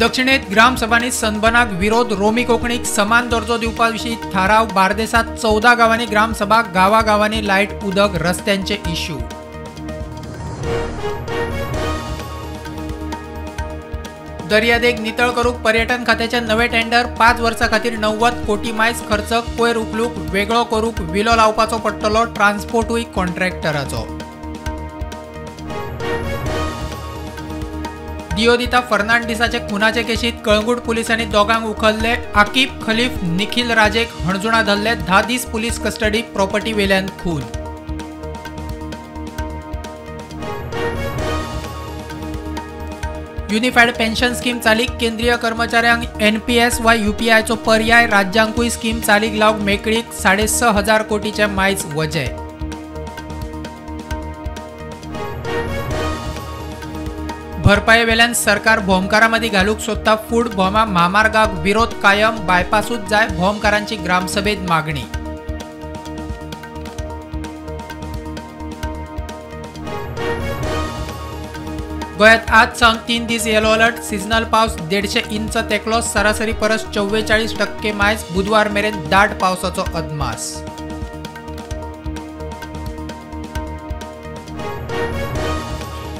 दक्षिणेत ग्रामसभांनी सनबनाक विरोध, रोमी कोंकणीक समान दर्जो दिवपा विशीं थाराव। बार्देसांत 14 गांवांनी ग्रामसभा, गांवागांवांनी लायट, उदक, रस्त्यांचे इश्यू। दर्यादेग नितळ करूंक पर्यटन खात्याचे नवे टेंडर, 5 वर्सां खातीर 90 कोटी मायज खर्च। कोयर उखलूंक वेगळो करूंक विलो लावपाचो पडटलो, ट्रान्सपोर्टूय कॉन्ट्रॅक्टराचो। दियोदिता फर्नांडीसाचे खुनाचे केशीत कळंगूट पुलिसांनी दोगांक उखल्ले। आकिब खलीफ, निखिल राजेक हणजुणा धरले। 10 दीस पुलीस कस्टडी, प्रॉपर्टी वेल्यान खून। युनिफायड पेन्शन स्कीम चालीक, केंद्रीय कर्मचाऱ्यांक एनपीएस वा यूपीआयचो पर्याय। राज्यांकूय स्कीम चालीक लावंक मेकळीक। 6,500 कोटीचे मायज वजें। भरपाये वेल्यान सरकार भोमकारां मदीं घालूंक सोदता फूट। भोमा म्हामार्गाक विरोध कायम, बायपासूच जाय, भोमकारांची ग्रामसभेत मागणी। गोंयांत आज सावन 3 दीस येलो अलर्ट। सिजनल पावस 150 इंच तेंकलो, सरासरी परस 44% मायज। बुधवार मेरेन दाट पावसाचो अदमास।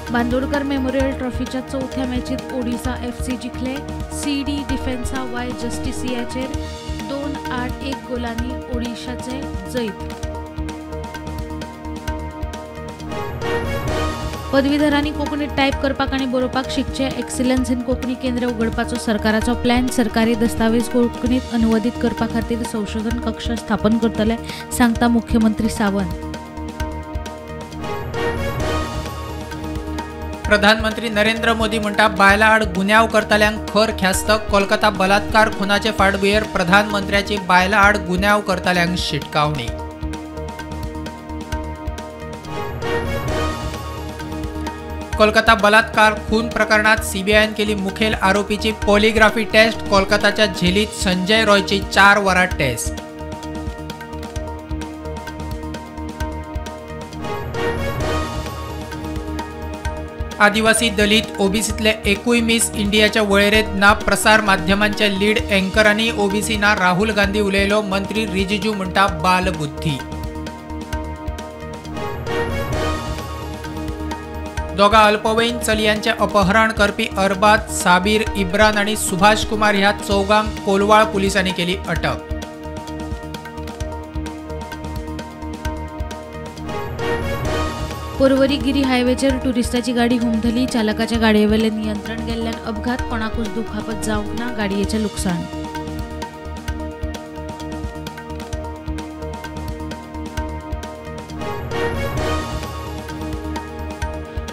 बांदोडकर मेमोरियल ट्रॉफीच्या चवथ्या मॅचीत ओडिशा FC जिखले। CD डिफेन्सा वाय जस्टिसियाचेर 2-8-1 गोलांनी ओडिशाचे जैत। पदवीधरांनी कोंकणीत टायप करपाक आनी बरोवपाक शिकचें। एक्सिलन्स इन कोंकणी केंद्र उगडपाचो सरकाराचो प्लॅन। सरकारी दस्तावेज कोंकणीत अनुवादीत करपा खातीर संशोधन कक्ष स्थापन करतले, सांगता मुख्यमंत्री सावंत। प्रधानमंत्री नरेंद्र मोदी म्हणटा बायलां आड गुन्यांव करतल्यांक खर ख्यास्त। कोलकाता बलात्कार खुनाचे फाटभुंयेर प्रधानमंत्र्याची बायलां आड गुन्यांव करतल्यांक शिटकावणी। कोलकाता बलात्कार खून प्रकरणात सीबीआयन केली मुखेल आरोपीची पॉलिग्राफी टेस्ट। कोलकाताच्या झेलीत संजय रॉयची 4 वरां टेस्ट। आदिवासी, दलित, ओबीसीतले एकूय मिस इंडियाच्या वळेरेंत ना। प्रसार माध्यमांच्या लीड अँकरांनी ओबीसी ना। राहुल गांधी उलयलो, मंत्री रिजिजू म्हणटा बालबुद्धी। दोगा अल्पवयीन चलयांचे अपहरण करपी अरबाज, साबीर, इब्रान आनी सुभाष कुमार ह्या चौगांक कोलवाळ पुलिसांनी केली अटक। पोरवरी गिरी हायवेचेर टुरिस्टाची गाडी हुमधली। चालकाच्या गाडयेवेलें नियंत्रण गेल्ल्यान अपघात, कोणाकूच दुखापत जावंक ना, गाडयेचें लुकसाण।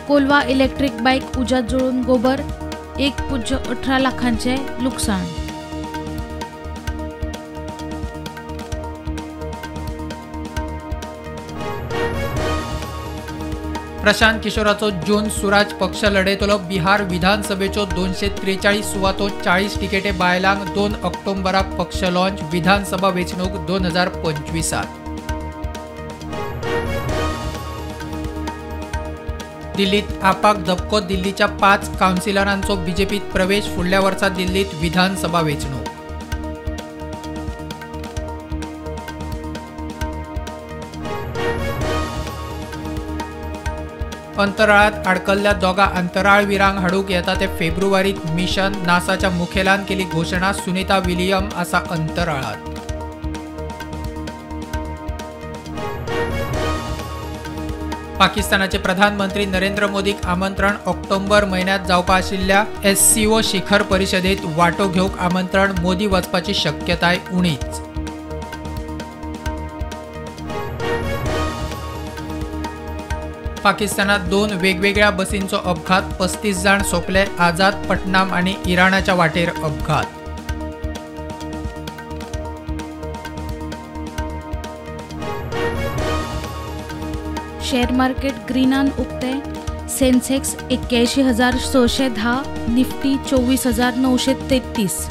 कोलवा इलेक्ट्रीक बायक उज्यांत जळून गोबर, 1.18 लाखांचें लुकसाण। प्रशांत किशोराचो जून सुराज पक्ष लढयतलो। बिहार विधानसभेच्यो 243 सुवातो, 40 तिकेटे बायलांक। 2 ऑक्टोबराक पक्ष लॉन्च। विधानसभा वेंचणूक 2025. दिल्लीत आपाक धपको। दिल्लीच्या 5 कावन्सिलरांचो बीजेपीत प्रवेश। फुडल्या वर्सा दिल्लीत विधानसभा वेंचणूक। अंतराळात आडकल्ल्या दोगा अंतराळवीरांक हाडूंक येता ते फेब्रुवारीत मिशन। नासाच्या मुखेलान केली घोशणा। सुनीता विलियम आसा अंतराळात। पाकिस्तानाचे प्रधानमंत्री नरेंद्र मोदीक आमंत्रण। ऑक्टोबर म्हयन्यांत जावपा आशिल्ल्या एससीओ शिखर परिशदेत वांटो घेवंक आमंत्रण। मोदी वचपाची शक्यताय उणीच। पाकिस्तानात 2 वेगवेगळ्या बसींचो अपघात, 35 जाण सोंपले। आझाद पटनाम आनी इराणाच्या वाटेर अपघात। शेअर मार्केट ग्रीनान उक्ते। सेन्सेक्स 81,610, निफ्टी 24,933।